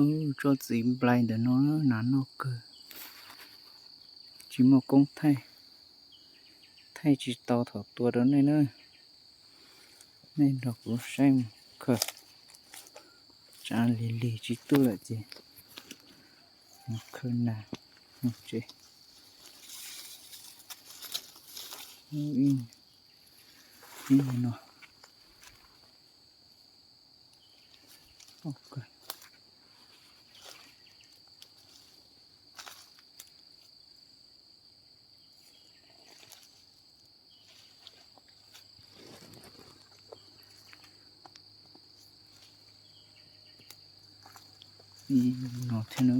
Tsob txiv nplai ntawm no na, noj kawg, tsis muaj koob thaij, thaij tsis tau thaum tua rau nej na. Nej nrog kuv saib mus khaws, tsav lig lig tsis tuaj lawm ces mus khaws nas mus tsev. Ib no, ib no thiab na.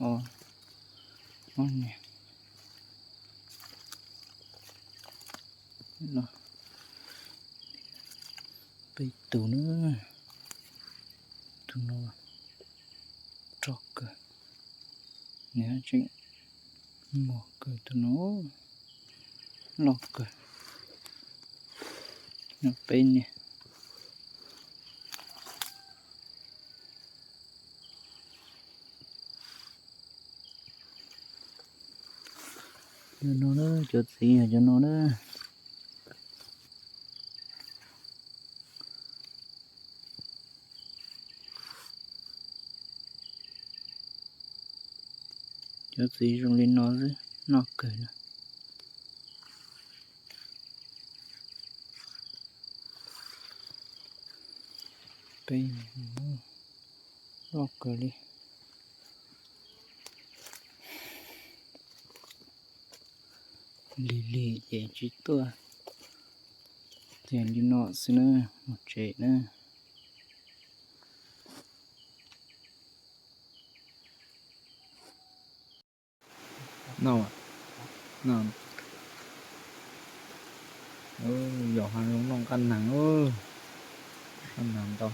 Ob, ob niag, peb tus na, tus no rog kawg, nws tseem mos kawg, tus no loj kawg, peb niag. Cov no na, cov txiv yog cov no na. Cov txiv zoo li no xwb noj kawg na. Peb, loj kawg li. Lig lig ces tsis tuaj, ces li no xwb na, mus tsev na. No, no, yog hav zoov noj nqaj nees, nqaj nees ntau.